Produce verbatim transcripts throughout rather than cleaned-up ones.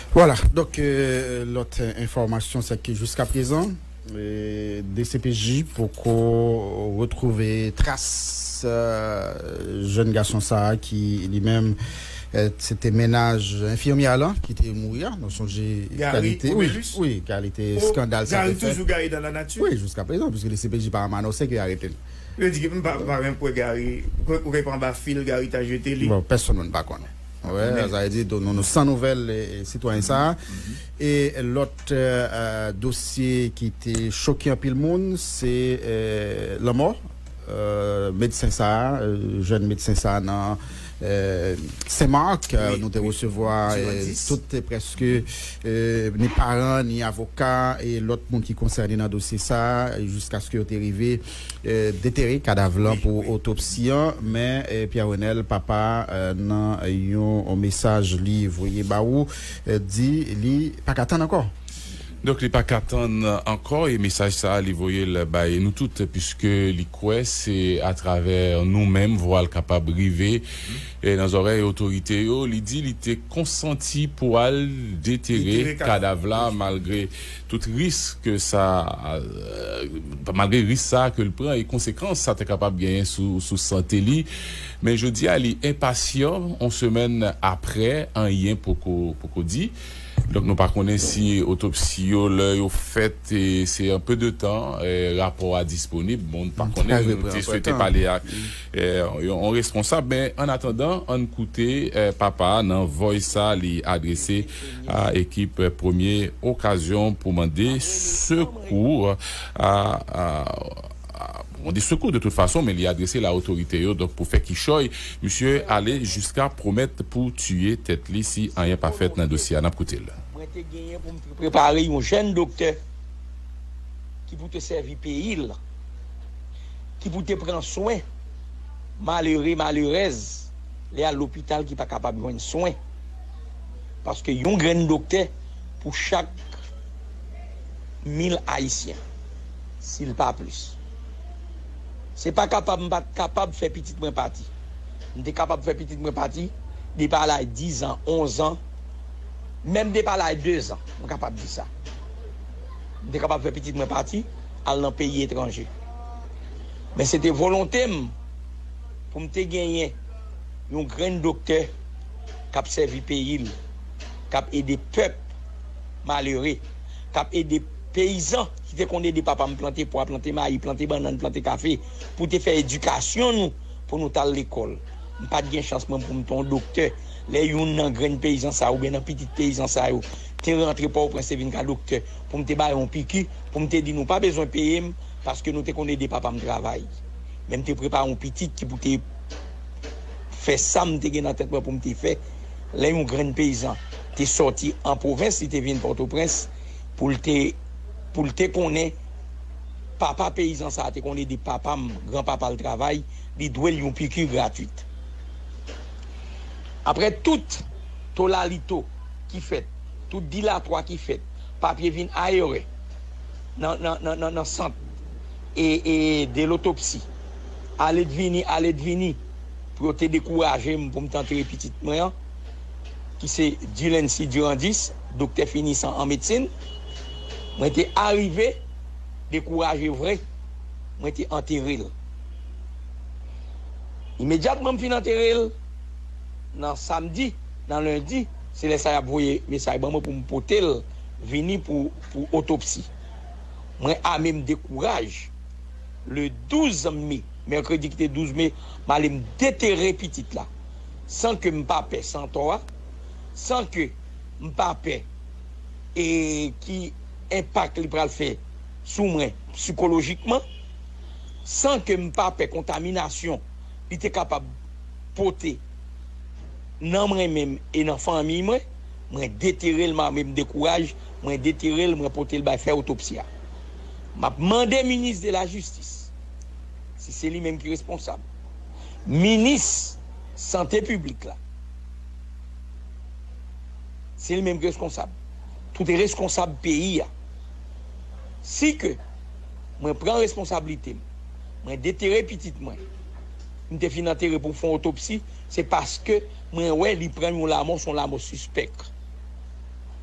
Vwala, donk, euh, lòt, euh, enfòmasyon, se ke jiska prezan, euh, D C P J poko retwouve tras, euh, jèn gason sa a ki li menm, euh, se te mennaj enfimyè lan ki te mouri a. Nou sonje kalite, wi, wi, kalite eskandal sa te fèt. Gary toujou Gary dans la nature. Wi, jiska prezan, piske D C P J pa anonse ke yo arete l. Yo di ke m pa, m pa menm kwè Gary, kwè, kwè pa anba fil Gary ta jete li. Bon, pèsonn moun pa konnen. Wè, sa vle di, nou, nou san nouvèl, e, e, sitwayen sa a. E lòt, e, e, dosye ki te choke anpil moun, se, e, lanmò, e, medsen sa a, e, jèn medsen sa a nan, e, Sen Mak, e, nou te resevwa, e, tout, e, prèske, e, ni paran, ni avoka, e lòt moun ki konsène nan dosye sa a, e jiskaske yo te rive, e, detere kadav lan pou otopsi an, men, e, Pierre Renel, papa, e, nan yon mesaj li voye ba ou, e, di li pa ka tann ankò. Donk, li pa ka tann ankò, e mesaj sa a, li voye l bay nou tout, piske li kwè se atravè nou menm vwa l kapab rive, e, nan zòrèy otorite yo. Li di li te konsanti pou al detere kadav la, malgre tout risk sa, e, malgre risk sa ke l pran e konsekans sa te kapab genyen sou, sou sante li. Men jodi a, li enpasyan, yon semèn apre, anyen poko, poko di. Donk, nou pa konnen si otopsi yo, lè yo fèt, e se an pe de tan, e, rapò a disponib. Bon, nou pa konnen, nou te swete pale ak, e, yon, yon responsab. Men, an atandan, ann koute, e, papa a nan vòy sa li adrese a ekip Premye Okazyon pou mande sekou a, a, a, mande sekou de tout fason, men li adrese l a otorite yo. Donk, pou fè kichòy, misye ale jiska pwomèt pou tiye tèt li si anyen pa fèt nan dosye a. N ap koute l. Mwen te genyen pou m te prepare yon jèn doktè ki pou te sèvi peyi l, ki pou te pran swen malere, malerèz, lè al lopital ki pa kapab jwenn swen. Paske yon grenn doktè pou chak mil Ayisyen, si l pa plis. Se pa kapab, m pa t kapab fè pitit mwen pati. M te kapab fè pitit mwen pati depi laj dizan, onzan, menm depi laj dezan, m kapab di sa. M te kapab fè pitit mwen pati, al nan peyi etranje. Men se te volonte m pou m te genyen yon grenn doktè k ap sèvi peyi l, k ap ede pèp malere, k ap ede peyizan ki te konn ede papa m plante pwa, plante mayi, plante bannann, plante kafe, pou te fè edikasyon nou, pou nou t al lekòl. M pa t gen chans mwen pou m te yon doktè. Lè youn nan grenn peyizan sa yo, oubyen nan pitit peyizan sa yo, te rantre Pòtoprens, te vin ka doktè, pou m te ba yo yon piki, pou m te di nou pa bezwen peye m, paske nou te konn ede papa m travay. Men m te prepare yon pitit ki pou te fè sa m te gen nan tèt mwen pou m te fè. Lè yon grenn peyizan te sòti an pwovens, li te vin Pòtoprens pou l te, pou l te konnen papa peyizan sa a te konn ede papa m, granpapa l travay, li dwe l yon piki gratwit. Apre tout tolalito ki fèt, tout dilatwa ki fèt, papye vin ayere nan, nan, nan, nan, nan sant e, e de lotopsi. Aledvini, aledvini, pou yo te dekouraje m pou m te antere pitit mwen an, ki se Dulency Durandis, doktè finisan an medsin. Mwen te arive dekouraje vre, mwen te antere l. Imedyatman m fin antere l, nan samdi, nan lendi, se lè sa y ap voye mesaj ban mwen pou m pote l vini pou, pou otopsi. Mwen ame m dekouraj. Le douz me, mèkredi ki te douz me, m ale m detere pitit la. San ke m pa pè santò a, san ke m pa pè e ki enpak li pral fè sou mwen sikolojikman, san ke m pa pè kontaminasyon li te kapab pote nan mwen menm e nan fanmi mwen, mwen detere l, m ame m dekouraj, mwen detere l, mwen pote l bay fè otopsi a. M ap mande minis de la jistis, si se li menm ki responsab, minis sante piblik la, se li menm ki reskonsab. Tout reskonsab peyi a. Si ke mwen pran responsablite m, mwen detere pitit mwen, m te fin antere pou m fè yon otopsi, se paske mwen wè li pran yon lanmò, se yon lanmò sispèk.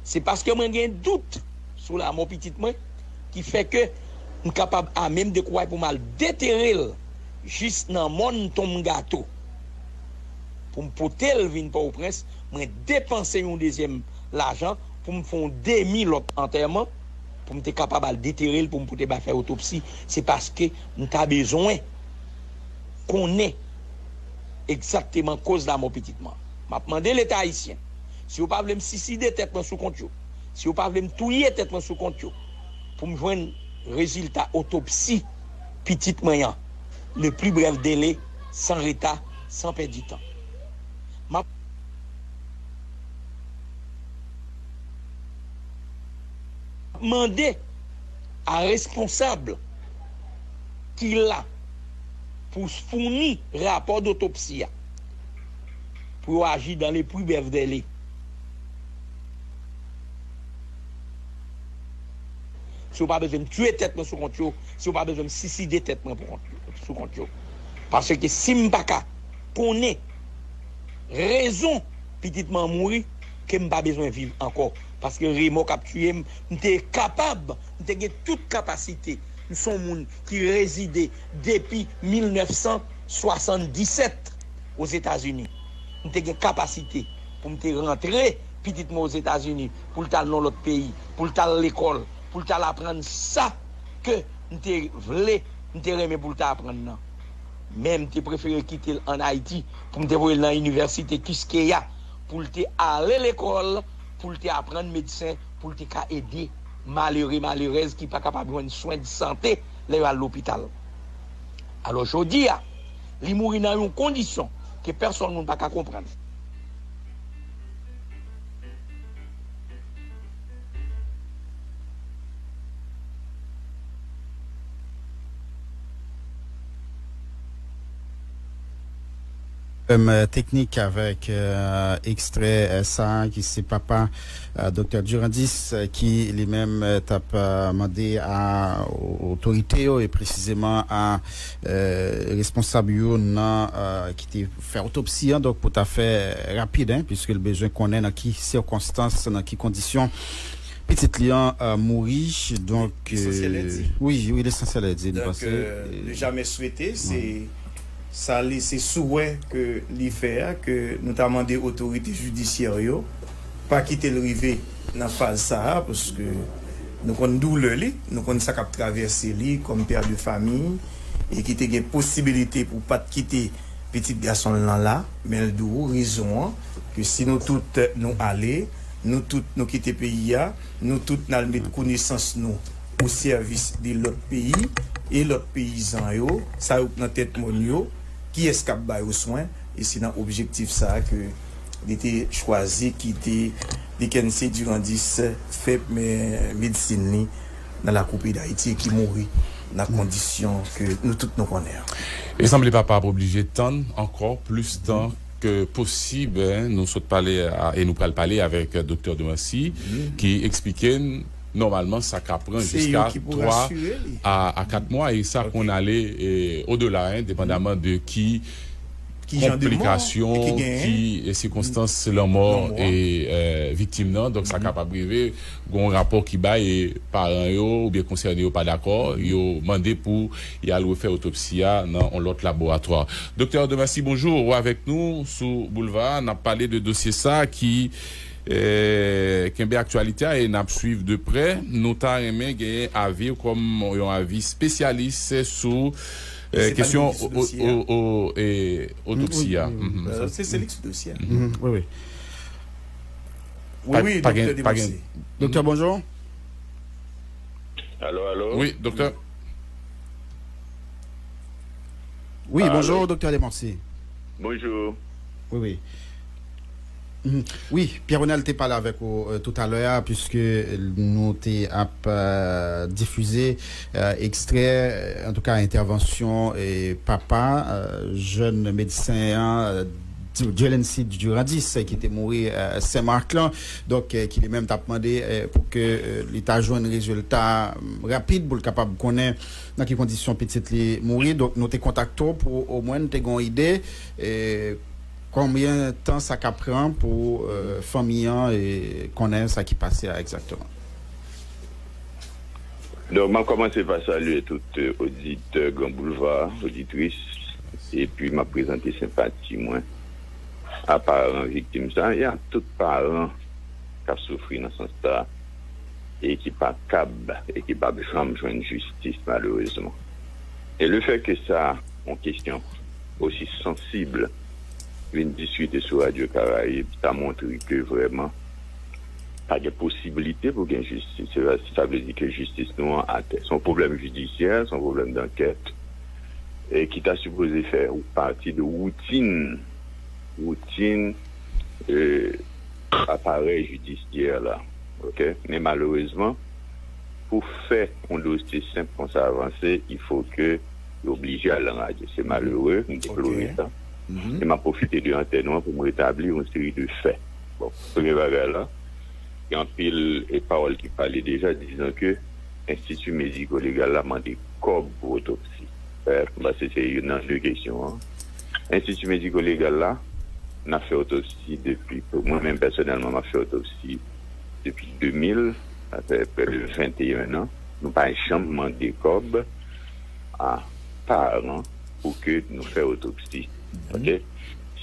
Se paske mwen gen dout sou lanmò pitit mwen ki fè ke m kapab ame m de kouray pou m al detere l jis nan mòn Tonm Gato. Pou m pote l vin Pòtoprens, mwen depanse yon dezyèm lajan pou m fè yon demi lòt antèman, pou m te kapab al detere l, pou m pote bay fè otopsi. Se paske m ta bezwen konnen egzakteman koz lanmò pitit mwen. M ap mande Leta ayisyen, si yo pa vle m siside tèt mwen sou kont yo, si yo pa vle m touye tèt mwen sou kont yo, pou m jwenn rezilta otopsi pitit mwen an, le pli brèv dele, san reta, san pèdi tan. M ap mande a responsab ki la pou founi rapò dotopsi a, pou yo aji dans les plus brefs délais. Si yo pa bezwen m tiye tèt mwen sou kont yo, si yo pa bezwen m siside tèt mwen pou kont yo, sou kont yo. Paske si m pa ka konnen rezon pitit mwen mouri, ke m pa bezwen viv ankò. Paske remò k ap tiye m, m te kapab, m te gen tout kapasite. M se yon moun ki rezide depi mil nèf san swasanndisèt Ozetazini. M te gen kapasite pou m te rantre pitit mwen Ozetazini, pou l t al nan lòt peyi, pou l t al lekòl, pou l t al aprann sa ke m te vle, m te renmen pou l ta aprann nan. Men m te prefere kite l ann Ayiti pou m te voye l nan inivèsite Quisqueya, pou l te ale lekòl, pou l te aprann medsen, pou l te ka ede malere, malerèz ki pa kapab jwenn swen de sante lè yo al lopital. Alò, jodi a, li mouri nan yon kondisyon ke pèsonn moun pa ka konprann. Pwoblèm teknik avèk ekstrè sa a ki se papa Doktè Durandis ki li menm t ap mande a otorite yo e presizeman a responsab yo nan ki te fè otopsi an, donk pou ta fè rapid, en, piske l bezwen konnen nan ki sikonstans, nan ki kondisyon pitit li an mouri. Donk, wi, wi, lesansyèl a di nou pase. Ne jamais souhaiter, se sa li, se souwè ke li fè a, ke nou ta mande otorite jidisyè yo pa kite l rive nan faz sa a, paske nou konn doulè li, nou konn sa k ap travèse li kòm pè de fanmi, e ki te gen posibilite pou pa t kite pitit gason l lan la, men l di w rezon an, ke si nou tout nou ale, nou tout nou kite peyi a, nou tout n al met konesans nou o sèvis de lòt peyi, e lòt peyizan yo, sa yo k nan tèt mòn yo, kiyès k ap ba yo swen, e se nan objektif sa a ke li te chwazi kite Dickenson Durandis fè medsin li nan lakou peyi Dayiti e ki mouri nan kondisyon ke nou tout nou konnen an. E sanble papa ap oblije tann ankò plis tan ke posib, en, nou sot pale a, e nou pral pale avèk Doktè Demancy ki eksplike n nòmalman sa ka pran jiska twa a kat mwa e sa konn ale odela, en, depandaman de ki konplikasyon, ki sikonstans lanmò e viktim nan. Donk sa kapab rive gen yon rapò ki bay e paran yo oubyen konsène yo pa dakò, yo mande pou y al refè otopsi a nan yon lòt laboratwa. Doktè Demancy, bonjou, ou avèk nou sou Boulva. N ap pale de dosye sa ki kenbe aktyalite a e n ap swiv de prè. Nou ta renmen genyen avi w kòm yon avi espesyalis sou kesyon otopsi a. Se li k sou dosye a. Wi, wi. Wi, wi, Doktè Demancy. Doktè, bonjou. Alo, alo. Wi, Doktè. Wi, bonjou, Doktè Demancy. Bonjou. Wi, wi. Wi, Pierre Renel te pale avèk ou toutalè a, piske nou te ap difize ekstrè, antouka, entèvansyon papa jèn medsen an, Dielency Durandis, ki te mouri Sen Mak lan, donk, ki li menm t ap mande pou ke li ta jwenn rezilta rapid pou l kapab konnen nan ki kondisyon pitit li mouri. Donk, nou te kontakte w pou omwen n te gen yon ide. Konbyen tan sa ka pran pou euh, fanmi an e konnen sa ki pase a egzakteman? Donk, m ap kòmanse pa salye tout euh, oditè Gran Boulva, oditris, epi m ap prezante senpati mwen a paran viktim sa a e a tout paran k ap soufri nan sans sa a e ki pa kab e ki p ap janm jwenn jistis, malerezman. E lefètke sa, yon kesyon osi sansib, vin diskite sou Radyo Karayib, sa montre ke vrèman pa gen posiblite pou gen jistis. Se sa, sa vle di ke jistis nou an atè. Se yon pwoblèm jidisyè, se yon pwoblèm dankèt e ki ta sipoze fè pati de woutin, woutin e, aparèy jidisyè la. Ok? Men malerezman, pou fè yon dosye senp konsa avanse, il fo ke yo oblije al nan radyo. Se malere, m deplore sa. E m ap pwofite de antèn ou an pou m retabli yon seri de fè. Bon, premye bagay la, gen anpil e pawòl ki pale deja, dizon ke Enstiti Mediko Legal la mande kòb pou otopsi. Fè, m panse se youn nan de kesyon an. Enstiti Mediko Legal la, n ap fè otopsi depi, mwen menm pèsonèlman, m ap fè otopsi depi de mil, sa fè prè de venteyen an. Nou pa janm mande kòb a paran pou ke nou fè otopsi. Ok?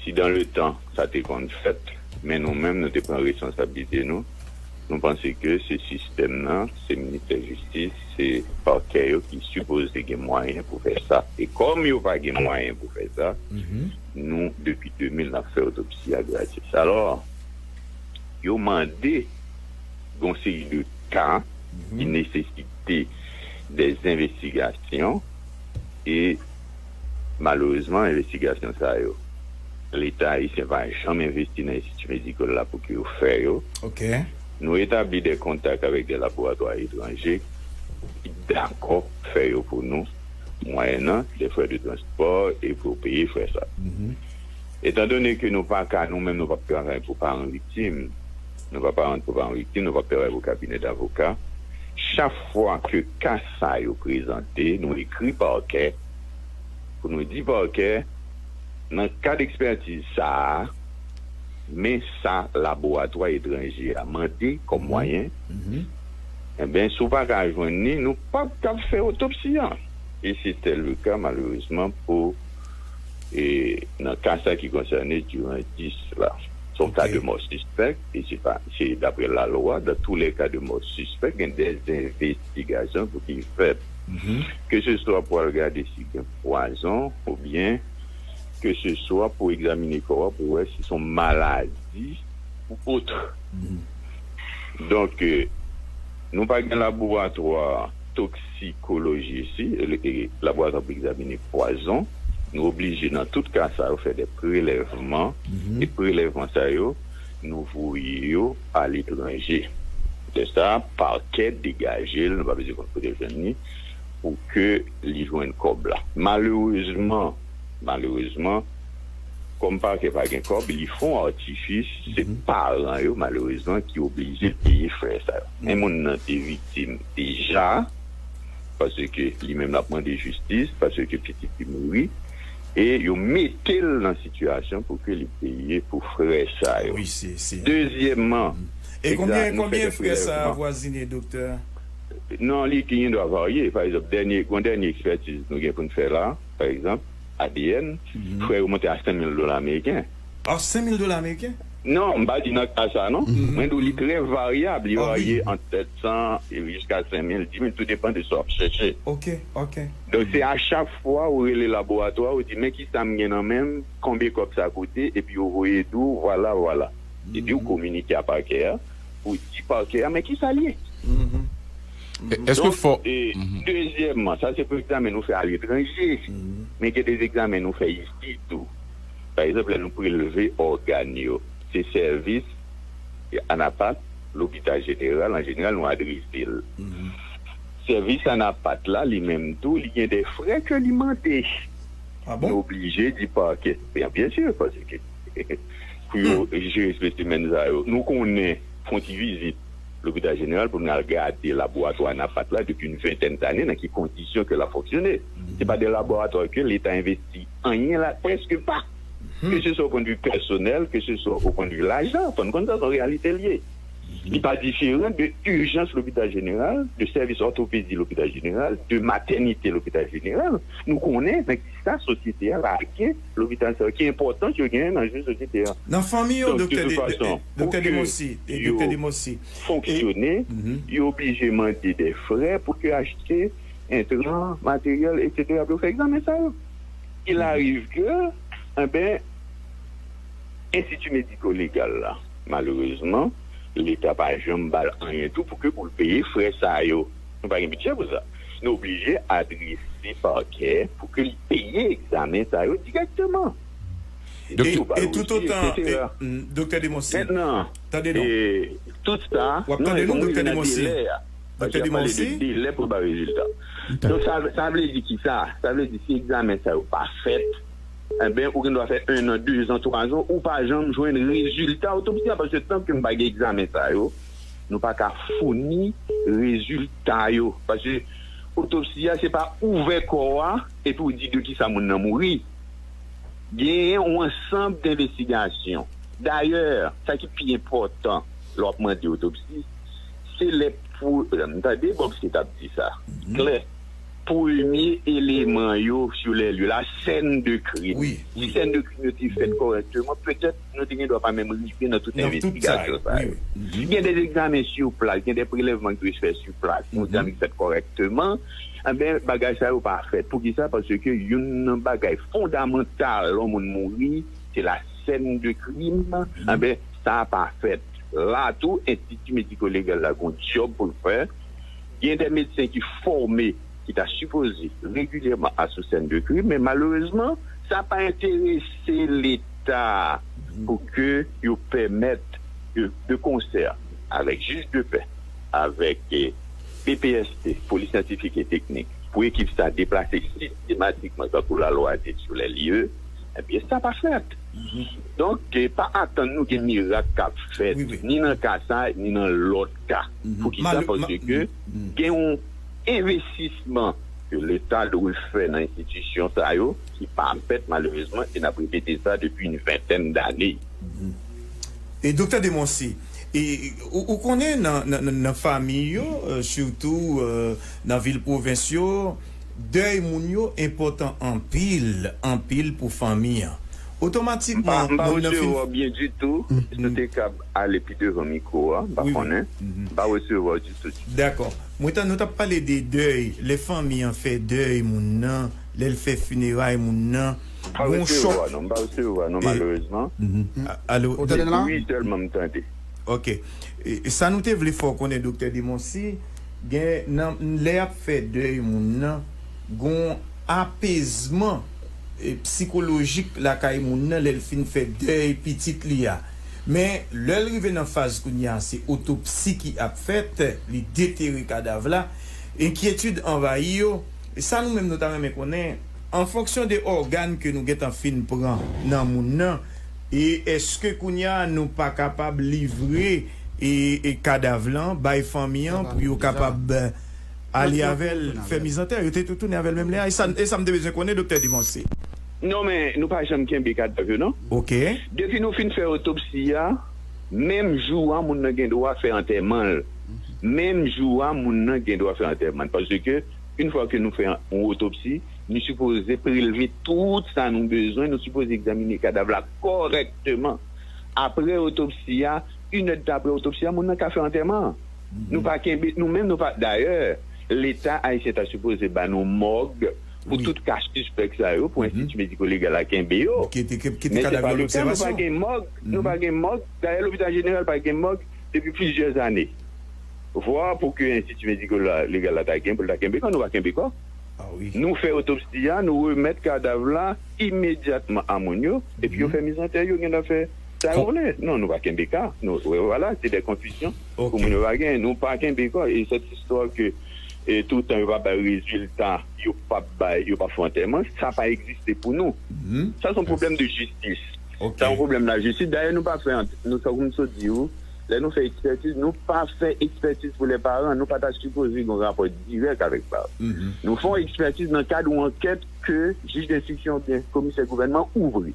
Si dan le tan sa te konn fèt, men nou menm nou te pran responsablite nou, nou panse ke se sistèm nan, se ministè jistis, se pakè yo ki sipoze gen mwayen pou fè sa. E kòm yo pa gen mwayen pou fè sa, nou, depi de mil, n ap fè otopsi a gratis. Alò, yo mande yon seri de ka ki nesesite de envestigasyon e malerezman, envestigasyon sa yo, Leta ayisyen pa janm envesti nan enstiti medikal la pou ke yo fè yo. Nou etabli de kontak avèk de laboratwa etranje ki dakò fè yo pou nou, mwayennan de frè de transpò e pou peye frè sa. Etandone ke nou pa ka, nou menm nou p ap travay pou paran viktim, nou pa paran pou paran viktim, nou p ap travay pou kabinè davoka. Chak fwa ke ka sa yo prezante, nou ekri pakè pou nou di pakè, nan kad ekspètiz sa a, men sa laboratwa etranje a mande kòm mwayen, enben, si w pa ka jwenn li, nou p ap kab fè otopsi an. E se tèl le ka, malerezman, pou e nan ka sa ki konsène Durandis la. Se yon ka de mò sispèk, e se pa, se dapre lalwa, dans tous les cas de mort suspecte, gen de envestigasyon pou ki fèt. Ke se swa pou al gade si gen pwazon, oubyen ke se swa pou egzamine kò a pou wè si se yon maladi ou ot. Donk, e, nou pa gen laboratwa toksikoloji isi, e, e, laboratwa pou egzamine pwazon. Nou oblije nan tout ka sa yo fè de prelèvman, e prelèvman sa yo, nou voye yo aletranje. Lè sa a, pakè degaje l, nou pa bezwen konn kote l jwenn li, pou ke li jwenn kòb la. Malerezman, malerezman, kòm pakè pa gen kòb, li fè yon atifis, se paran yo, malerezman, ki oblije peye frè sa yo. Men moun nan te viktim deja, paske li menm l ap mande jistis, paske pitit li mouri, e yo mete l nan sitiyasyon pou ke li peye pou frè sa yo. Dezyèmman, e konbyen konbyen frè sa a vwazine, doktè? Non, li gen dwa varye. Pa egzanp, dènye, gon dènye ekspètiz nou gen pou n fè la, pa egzanp, A D N, frè yo monte a senk mil dola ameriken. A, senk mil dola ameriken? Non, m pa di nan ka sa non. Mwen di w li trè varyab, li varye ant sèt san e jiska senk mil, dis mil, tou depann de sa w ap chèche. Ok, ok. Donk se a chak fwa ou rele laboratwa, ou di men kisa m gen nan men m, konbyen kòb sa koute, epi yo voye di w vwala, vwala. Epi ou kominike a pakè a, pou di pakè a men kisa l ye. Èske fò. Dezyèmman, sa se pou egzamen nou fè aletranje, men gen de egzamen nou fè isi tou. Pa egzanp, lè nou prelve ògàn yo, se sèvis anapat, lopital jeneral, an jeneral, nou adrese l. Sèvis anapat la, li menm tou, li gen de frè ke li mande. Nou oblije di pakè. Byen, byen si, paske pou yo jere espesimen sa yo, nou konnen fè yon ti vizit lopital jeneral pou n al gade laboratwa anapat la depi yon ventèn dane nan ki kondisyon ke l ap fonksyone. Se pa de laboratwa ke Leta envesti anyen la, prèske pa. ke se swa o pwennvi pèsonèl, ke se swa o pwennvi lajan, fò n konn sa, se yon reyalite l ye. Li pa diferan de ijans Lopital Jeneral, de sèvis òtopedi Lopital Jeneral, de matènite Lopital Jeneral. Nou konnen nan ki sa sosyete a lage lopital sa yo, ki enpòtans yo genyen nan je sosyete a. Nan fanmi yo, Donk, de Doktè toute De- façon, Doktè pour que Demonsi, e, Doktè yo Demonsi. Fonksyone, yo oblije mande de frè pou ke achte entran, materyèl, etsetera, pou yo fè egzamen sa yo. Il arrive que, enben, Enstiti Mediko Legal la, malerezman, Leta pa janm ba l anyen tou pou ke pou l peye frè sa yo. Nou pa gen bidjè pou sa. Nou oblije adrese pakè pou ke li peye egzamen sa yo dirèkteman. E, Doktè, ou pa e tout otan, etsetera. E, mm, Doktè Demonsi, Mentnan, tande non. E, tout sa, W ap non, tande e nou, pou m Doktè rive nan Demonsi. Delè a. Paske Doktè y ap pale de Demonsi. Delè pou ba rezilta. Donk, sa, sa vle di ki sa? Sa vle di si egzamen sa yo pa fèt, enben, ou gen dwa fè en an, de zan, twa zan, ou pa janm jwenn rezilta otopsi a, paske tanke m pa gen egzamen sa yo, nou pa ka founi rezilta yo. Paske otopsi a, se pa ouvè kò a, epi w di de ki sa moun nan mouri. Genyen yon ansanm denvestigasyon. Dayè, sa ki pi enpòtan lè w ap mande otopsi, se lè pou, m tande Bòksye t ap di sa. Klè. Premye eleman yo sur les lieux, la scène de crime. Wi, wi. Si sèn de krim yo te fèt kòrèkteman, petèt nou te gen dwa pa menm rive nan tout Nan tout sa, envestigasyon sa wi, yo. Wi. Gen de egzamen sur place, gen de prelèvman ki dwe fè sur place, pou egzamen ki fèt kòrèkteman, enben, bagay sa yo pa fèt. Poukisa? Paske youn nan bagay fondamantal lè yon moun mouri, se la scène de crime, enben, sa pa fèt. La tou, Enstiti Mediko Legal la gon djòb pou l fè. Gen de medsen ki fòme, ki ta sipoze regilyèman al sou sèn de krim, men malerezman, sa pa enterese Leta pou ke yo pèmèt de, de konsè avèk jij de pè, avèk, eh, B P S T, Polis Syantifik e Teknik, pou ekip sa deplase sistematikman, tankou lalwa di sur les lieux, ebyen, sa pa fèt. Donk, eh, pa atann nou gen mirak k ap fèt, Wi, wi. ni nan ka sa, ni nan lòt ka. Poukisa? Malè-, ma-, Paske gen yon envestisman ke Leta dwe fè nan enstitisyon sa yo ki pa fèt, malerezman, e n ap repete sa depi yon ventèn dane. E Doktè Demonsi, e, ou, ou konnen nan, nan, nan, nan fanmi yo, eh, sitou, eh, nan vil pwovens yo, dèy moun yo enpòtan anpil, anpil pou fanmi an. M pa, Otomatikman, m pa moun nan fin resevwa w byen ditou. Si w te kab ale pi devan mikwo a, m pa Wi, wi. konnen. M pa resevwa w ditou, ditou. Dakò. Mwen tann nou t ap pale de dèy, lè fanmi an fè dèy moun nan, lè l fè fineray moun nan, M pa gon resevwa, chòk. non, m pa resevwa, non, E, malerezman. A-, alo, Ou tande n la? Wi, sèlman m tande. Ok. E, e sa nou te vle fè w konnen, Doktè Demonsi, gen nan, lè y ap fè dèy moun nan, gon apezman, e, sikolojik lakay moun nan lè l fin fè dèy pitit li a. Men, lè l rive nan faz kounye a, se otopsi ki ap fèt, li detere kadav la, enkyetid anvayi yo. E sa nou menm nou ta renmen konnen, an fonksyon de ògàn ke nou gentan fin pran nan moun nan, e èske kounye a nou pa kapab livre e, e kadav lan bay fanmi an pou yo kapab, eh, ale avè l fè mizantè, yo te tou tounen avè l menm lè a? E sa, e sa m te bezwen konnen, Doktè Demonsi. Non, men nou pa janm kenbe kadav yo, non. Ok. Depi nou fin fè otopsi a, menm jou a, moun nan gen dwa fè antèman l. Menm jou a, moun nan gen dwa fè antèman l. Paske, yon fwa ke nou fè yon otopsi, nou sipoze prelve tout sa nou bezwen, nou sipoze egzamine kadav la kòrèkteman. Apre otopsi a, inèdtan apre otopsi a, moun nan ka fè antèman an. Nou pa kenbe, nou menm, nou pa, dayè, Leta ayisyen ta sipoze ba nou mòg pou Wi. tout ka sispèk sa yo, pou Enstiti Mediko Legal la kenbe yo. Kite, kite Men se kadav pa yo an le ka, nou pa lobsèvasyon. gen mòg, nou pa gen mòg. Dayè, Lopital Jeneral pa gen mòg depi plizyè zane. Vwa pou ke Enstiti Mediko la, Legal la ta gen, pou l ta kenbe kò, nou pa kenbe kò. Ah wi. Nou fè otopsi a, nou remèt kadav la imedyatman a moun yo, epi yo fè mizantè, yo gen dwa fè sa yo vle. Non, nou pa kenbe ka. Nou, wè, vwala, se de konfizyon pou Ok. moun yo pa gen. Nou pa kenbe kò. E sèt istwa ke, e, toutan yo pa bay rezilta, yo pa bay, yo pa fè antèman, sa pa egziste pou nou. Sa se yon pwoblèm de jistis. Ok. Sa yon pwoblèm lajistis. Dayè, nou pa fè ant-, nou, sa, kòm m sot di w, Lè nou fè ekspètiz, nou pa fè ekspètiz pou lè paran. Nou pa ta sipoze gen yon rapò dirèk avèk paran. Nou fè yon ekspètiz nan kad yon ankèt ke jij denstriksyon oubyen komisè gouvènman ouvri.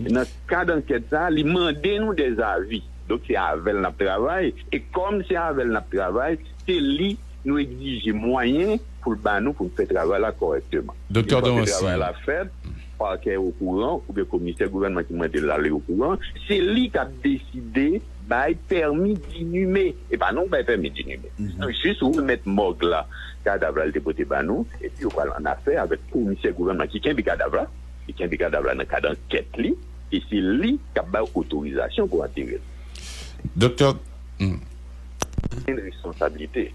Nan kad ankèt sa, li mande nou dèzavi. Donk, se avè l n ap travay. E kòm se avè l n ap travay, se li nou egzije mwayen pou l ba nou pou n fè travay la kòrèkteman. Doktè Yon fwa ke Dormancy. Travay la fèt, pakè okouran, oubyen komisè gouvènman ki mande l la, li okouran, se li k ap deside bay pèmi dinime. E pa nou k bay pèmi dinime. Nou jis remèt mòg la, kadav la, li te pote ba nou, epi yo pral an afè avèk komisè gouvènman ki kenbe kadav la, ki kenbe kadav la nan kad ankèt li, e se li k ap bay otorizasyon pou antere l. Doktè, hmm. Gen responsablite.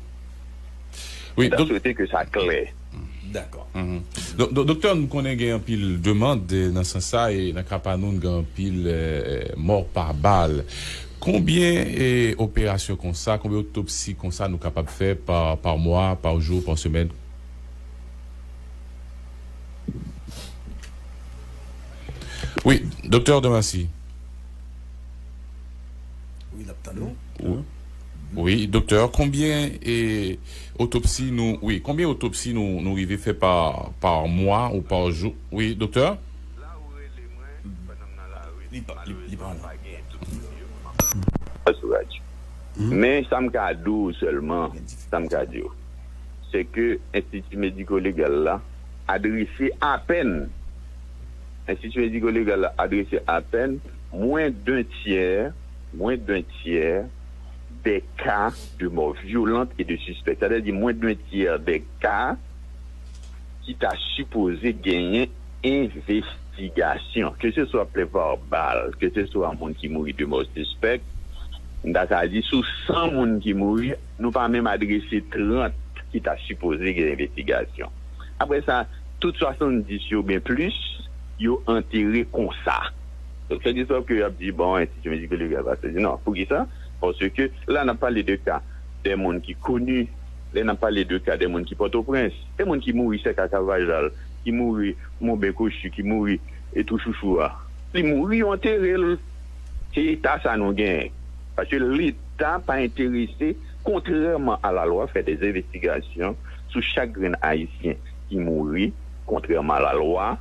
Wi, Mwen ta dok- swete ke sa klè. Dakò. Mhm. Donk, donk, doktè, nou konnen gen anpil demann, eh, nan sans sa, e nan ka pa nou, n gen anpil, eh, mò pa bal. Konbyen, eh, operasyon konsa, konbyen otopsi konsa nou kapab fè pa, pa mwa, pa jou, pa semèn? Wi, doktè Dormancy. Wi, l ap tande w. Wi, doktè, konbyen, eh, otopsi nou, wi, konbyen otopsi nou, nou rive fè pa, pa mwa ou pa jou? Wi, doktè? Li pa, li, li pa la. Sou radyo. Men sa m ka di w sèlman, sa m ka di w, se ke Enstiti Mediko Legal la adrese apèn, Enstiti Mediko Legal la adrese apèn mwens d'un tiers, mwens d'un tiers des cas de mort violente et de suspecte. Sa vle di mwens d'un tiers des cas ki ta sipoze genyen envestigasyon, ke se swa plè pa bal, ke se swa moun ki mouri de mò sispèk, m ta ka di sou san moun ki mouri, nou pa menm adrese trant ki ta sipoze gen envestigasyon. Apre sa, tout swasanndis yo oubyen plis, yo antere konsa. Donk, se di sa ke y ap di, bon, Enstiti Mediko Legal pa sezi. Non, poukisa? Paske la, n ap pale de ka de moun ki koni, lè n ap pale de ka de moun ki Pòtoprens, de moun ki mouri sèk ak avajal, ki mouri Monben Kochi, ki mouri e tou chouchou a. Li mouri, yo antere l. Se eta sa nou genyen. Paske Leta pa enterese, kontrèman a lalwa, fè de envestigasyon sou chak grenn Ayisyen ki mouri, kontrèman a lalwa,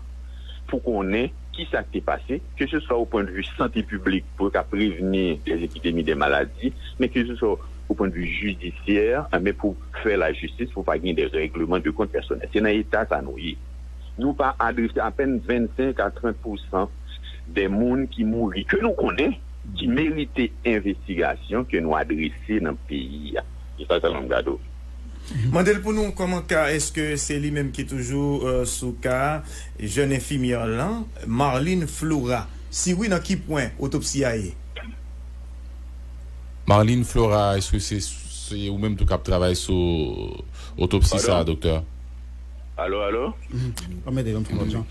pou konnen kisa k te pase, ke se swa o pwen de vi sante piblik, pou yo ka prevni de epidemi, de maladi, men ke se swa o pwen de vi jidisyè, enben, pou fè lajistis, pou pa gen de règleman de kont pèsonèl. Se nan eta sa nou ye. Nou pa adrese apèn vennsenk a trant pousan de moun ki mouri, ke nou konnen, ki merite envestigasyon, ke nou adrese nan peyi a. Se sa sèlman m ka di w. Mande l pou nou kòman ka, èske se li menm ki toujou, euh, sou ka jèn enfimyè lan, Marlene Flora? Si wi, nan ki pwen otopsi a ye? Marlene Flora, èske se, se ou menm tou k ap travay sou otopsi sa a, Pardon? Doktè? Alo, alo? Ban m ede yon ti pòsyon.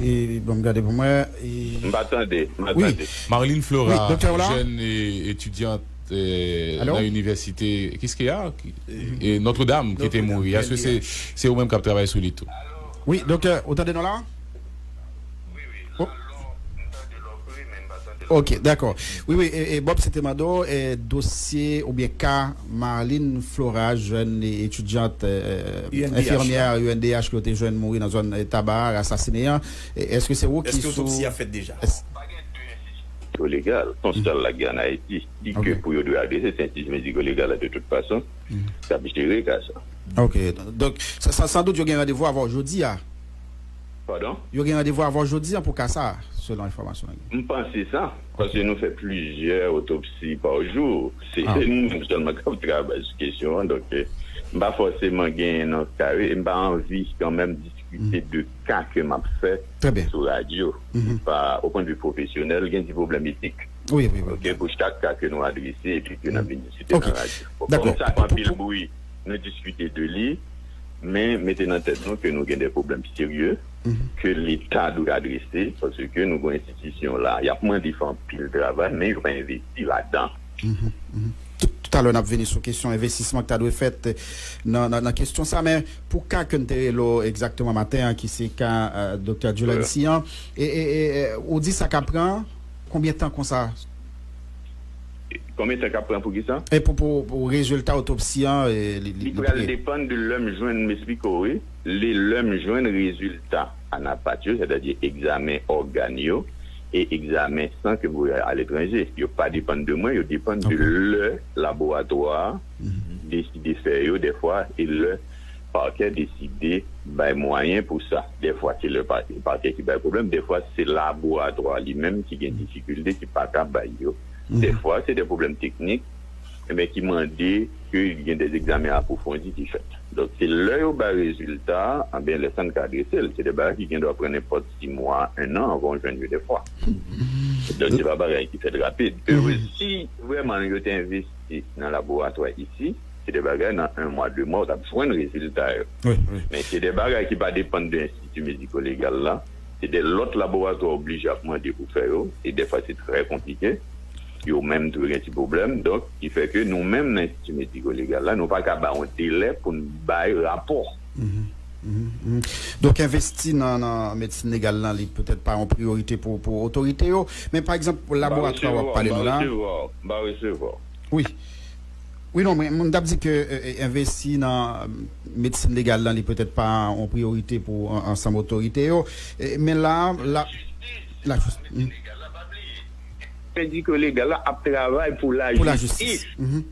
E, ban m gade pou mwen. E, M pa tande, m pa wi. Tande. Marlene Flora, Wi, doktè Ola? Jèn, e, etidyant, e, Alo? Nan inivèsite, kis ki a? E, Notre Dame, ki te Notre Dame, mouri. Èske se, L D H. Se ou menm k ap travay sou li tou? Wi, doktè, ou tande nou la? Oh. Ok, dakò. Wi, wi, e, e, Bob, se te mande w, e, dosye oubyen ka Marlene Flora, jèn etidyant, e, U N D H, enfimyè la. U N D H ki yo te jwenn mouri nan zòn, e, Taba a, asasine an. E, èske se ou ki Èske sou otopsi a fèt deja? Èske Yo legal, se yon sèl la ki ann Ayiti. Di ke Ok. Pou yo dwe adrese, se Enstiti Mediko Legal la, de tout fason, k ap jere ka sa. Ok. Donk, sa, sa, san dout, yo gen randevou avè w jodi a. Padon? Yo gen randevou avè w jodi a pou ka sa, selon enfòmasyon yo gen. M panse sa, paske Ok. nou fè plizyè otopsi pa jou. Se Ah. nou menm sèlman k ap travay sou kesyon an, donk, eh, m pa fòseman genyen nan kare, e m pa anvi kanmenm diskite Mhm. de ka ke m ap fè Trè byen. sou radyo. Mhm. Pa, o pwen de vi pwofesyonèl, gen ti pwoblèm etik. Wi, wi, wi. Ok, pou chak ka ke nou adrese epi ke n ap vin diskite Ok. nan radyo. Bon, Dakò. Kòm sa fè anpil bri, nou diskite de li, men mete nan tèt nou ke nou gen de pwoblèm serye Mhm. ke Leta dwe adrese, paske nou gen enstitisyon la, y ap mande fè anpil travay, men yo pa envesti ladan. Mhm, mhm. Tout, tout alè, n ap vini sou kesyon envestisman ki ta dwe fèt, eh, nan, nan, nan kesyon sa, men pou ka ke n te rele w egzakteman maten an, ki se ka, eh, Doktè Julancy an, e, e, e, e, ou di sa ka pran konbyen tan konsa? Konbyen tan k ap pran pou ki sa? E pou, pou, pou rezilta otopsi an, e, li, li, Li li pral pre. Depann de lè m jwenn, m esplike w, wi. Li, lè m jwenn rezilta anapat yo, sètadi egzamen ògàn yo, e egzamen san ke m voye aletranje. Yo pa depann de mwen, yo depann de Ok. lè laboratwa a Mhm. deside fè yo, dèfwa, e lè pakè deside bay mwayen pou sa. Dèfwa, se lè pa-, pakè ki bay pwoblèm, dèfwa, se laboratwa li menm ki gen difikilte, ki pa ka bay yo. Mhm. Dèfwa, se de pwoblèm teknik, men ki mande ke gen de egzamen apwofondi ki fèt. Donk, se lè yo bay rezilta a, anben, lè sa n ka adrese l. Se de bagay ki gen dwa pran nenpòt sis mwa, en an, anvan w jwenn yo dèfwa. Donk, se pa bagay ki fèt rapid. Mhm. Ewe, si vrèman yo te envesti nan laboratwa isi, se de bagay nan en mwa, de mwa, ou t ap jwenn rezilta yo. Wi, wi. Men se de bagay ki pa depann de Enstiti Mediko Legal la. Se de lòt laboratwa oblije ap mande pou fè yo, e dèfwa se trè konplike. Yo menm tou gen ti pwoblèm. Donk, ki fè ke nou menm nan Enstiti Mediko Legal la, nou pa ka ba yon delè pou n bay rapò. Mhm, mhm, mhm. Donk, envesti nan, nan medsin legal lan, li petèt pa yon priyorite pou, pou otorite yo. Men, pa egzanp, laboratwa w ap pale nou la. M pa resevwa, m pa resevwa. Wi. Wi, non, men moun t ap di ke, e, e, envesti nan, e, medsin legal lan, li petèt pa yon priyorite pou an-, ansanm otorite yo. E, men la, la, la jis-, hmm. Mediko legal la ap travay pou Pou lajistis. lajistis. Mhm.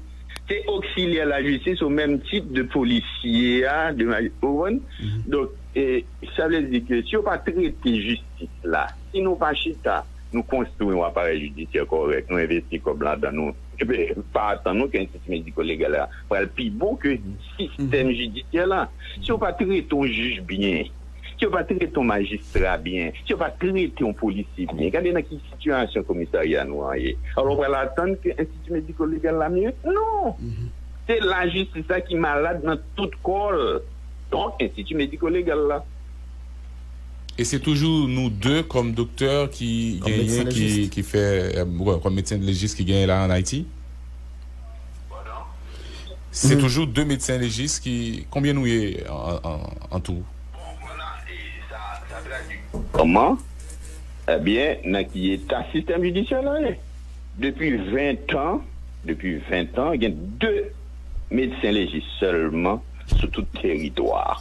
Se oksilyè lajistis o menm tit de polisye a, de maj-, ou konprann? Mhm. Donk, e, sa vle di ke si yo pa trete jistis la, si nou pa chita, nou konstwi yon aparèy jidisyè kòrèk, nou envesti kòb ladan, nou, epi, pa atann nou ke enstiti mediko legal la pral pi bon ke sistèm Mhm. jidisyè la. Si yo pa trete yon jij byen, si yo pa trete yon majistra byen, si yo pa trete yon polisye byen, gade nan ki sitiyasyon komisarya nou an ye. Alò, w pral atann ke enstiti mediko legal la mye? Non! Mhm. Se lajistis la ki malad nan tout kò l. Donk, enstiti mediko legal la. E se toujou nou de kòm doktè ki Kòm genyen, medsen ki, lejis. ki fè, e, wè, kòm medsen lejis ki genyen la an Ayiti? Se Hmm. toujou de medsen lejis ki, konbyen nou ye an, an, an tou? Kòman? Ebyen, nan ki eta sistèm jidisyè la ye? Depi ven tan, depi ven tan, gen de medsen lejis sèlman sou tout teritwa a.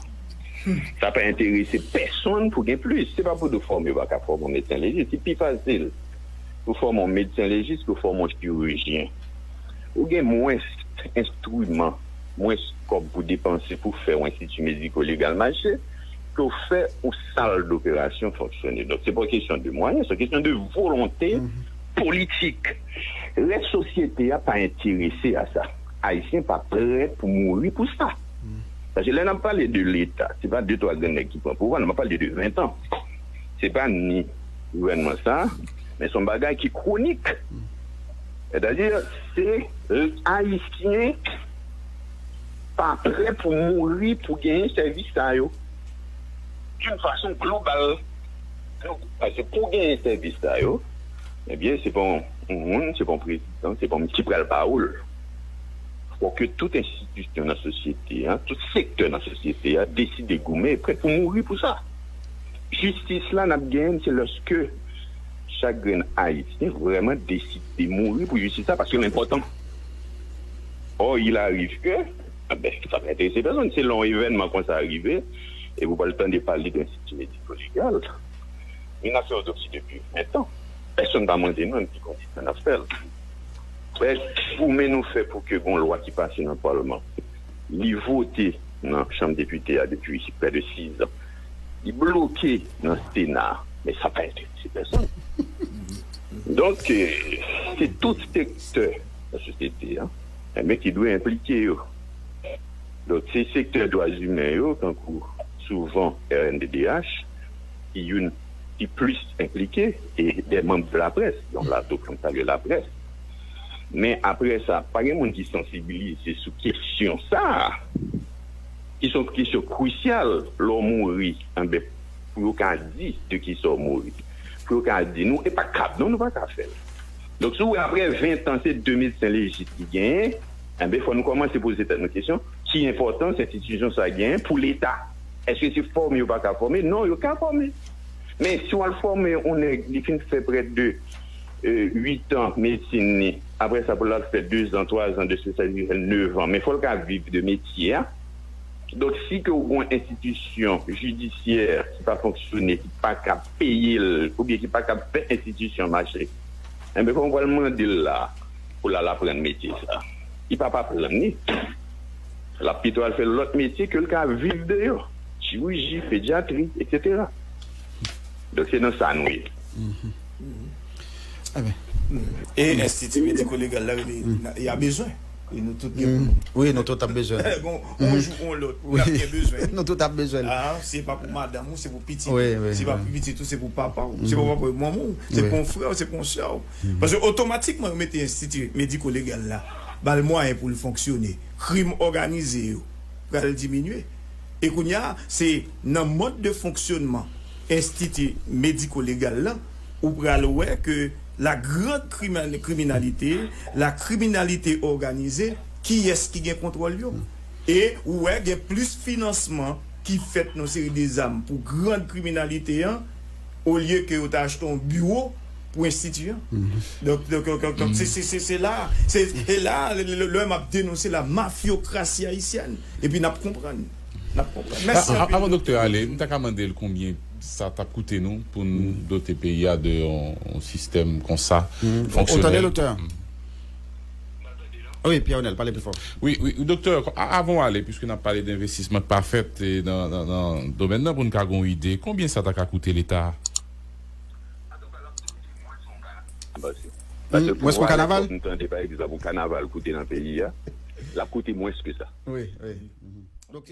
Sa pa enterese pèsonn pou gen plis. Se pa pou nou fòme, yo pa ka fòme yon medsen lejis. Se pi fasil pou fòme yon medsen lejis ke fòme yon chirijyen. Ou gen mwens enstriman, mwens kòb pou depanse pou fè yon enstiti mediko legal mache, ke w fè yon sal doperasyon fonksyone. Donk, se pa yon kesyon de mwayen, se yon kesyon de volonte Mhm. politik. Rès sosyete a pa enterese a sa. Ayisyen pa prè pou mouri pou sa. Mhm. Paske lè n ap pale de Leta, se pa de twa grenn nèg ki pran pouvwa, n ap pale de ven tan. Se pa ni gouvènman sa, men se yon bagay ki kwonik. Mhm. Sètadi, se, e, Ayisyen pa prè pou mouri pou genyen sèvis sa yo. D'une façon globale. Paske pou genyen sèvis sa yo, ebyen, se pa yon moun, se pa yon prezidan, se pa yon moun ki pral ba ou l. Fòk tout enstitisyon nan sosyete a, tout sektè nan sosyete a deside goumen e prè pou mouri pou sa. Jistis la n ap genyen l, se lèske chak grenn Ayisyen vrèman deside mouri pou jistis la, paske l enpòtan. Or, il arrive que, ah ben, sa pa enterese pèsonn. Se lè yon evènman konsa rive, e pou pral tande pale de enstiti mediko legal. Vin ap fè otopsi depi ven tan. Pèsonn pa mande nou, nou ki kondisyon n ap fè l. Fè goumen nou fè pou ke gon lwa ki pase nan palman, li vote nan chanm depite a depi prè de sizan, li bloke nan Sena, men sa pa enterese pèsonn. Donk, e, se tout sektè nan sosyete a, enben, ki dwe enplike yo. Donk, se sektè dwa imen yo, tankou souvan R N D D H, ki youn ki plis enplike, e de manm de laprès. Donk, la tou, fò m salye laprès. Men apre sa, pa gen moun ki sansibilize sou kesyon sa a, ki se yon kesyon krisyal. Lè w mouri, enben, pou yo ka di de kisa w mouri. Pou yo ka di nou, e pa kab non, nou pa ka fè l. Donk, si w wè apre ven tan, se de medsen lejis ki genyen, enben, fò nou kòmanse poze tèt nou kesyon, ki enpòtans enstitisyon sa genyen pou Leta? Èske se fòme yo pa ka fòme? Non, yo ka fòme. Men si w al fòme yon nèg, li fin fè prè de, e, uit an medsin li, Apre sa, pou l al fè dezan, twazan de spesyalis, li fè nevan. Men fò l ka viv de metye a. Donk, si ke w gen yon enstitisyon jidisyè ki pa fonksyone, ki pa ka peye l, oubyen ki pa ka fè enstitisyon mache, enben, fò w pral mande l la pou l al aprann metye sa. Li p ap aprann li. L ap pito al fè lòt metye ke l ka viv de yo. Chiriji, pedyatri, etsetera. Donk, se nan sa nou ye. E enstiti mediko legal la, li, na- y a bezwen. E nou tout gen pou nou. Wi, nou tout ap bezwen. Bon, yon jou ou lòt, nou ap gen bezwen. Nou tout ap bezwen. Ah, se pa pou madanm ou, se pou pitit Wi, ou. wi, Se pa wi. pou pitit ou, se pou papa ou. Se pou papa ou, manman ou. Se Wi. pou yon frè ou, se pou yon sè ou. Paske otomatikman, yo mete enstiti mediko legal la, ba l mwayen pou l fonksyone. Krim òganize yo pral diminye. E kounye a, se nan mòd de fonksyonman enstiti mediko legal la, ou pral wè ke la grande kriminalite, la kriminalite òganize, kiyès ki gen kontwòl yo? E ou wè gen plis finansman ki fèt nan seri de zam pou grande kriminalite an, olye ke yo ta achte yon biwo pou enstiti an. Donk, donk, donk, donk, se, se, se, se la, se, e la, lè, lè, lè m ap denonse la mafyokrasi ayisyèn, epi n ap konprann. N ap konprann. Mèsi A- a- anpil, Avan doktè doktè. Ale, m ta ka mande l konbyen sa t ap koute nou pou n dote peyi a de yon, yon sistèm konsa Ou tande fonksyonèl. Doktè? Wi, Pierre Onel, pale pi fò. Wi, wi, doktè, a- avan w ale, piske n ap pale de envestisman k pa fèt e nan, nan, nan domèn nan, pou n ka gen yon ide, konbyen sa ta ka koute Leta? Paske Mwens pou kanaval? M tande, pa egzanp, yon kanaval koute nan peyi a, l ap koute mwens ke sa. Wi, wi. Donk,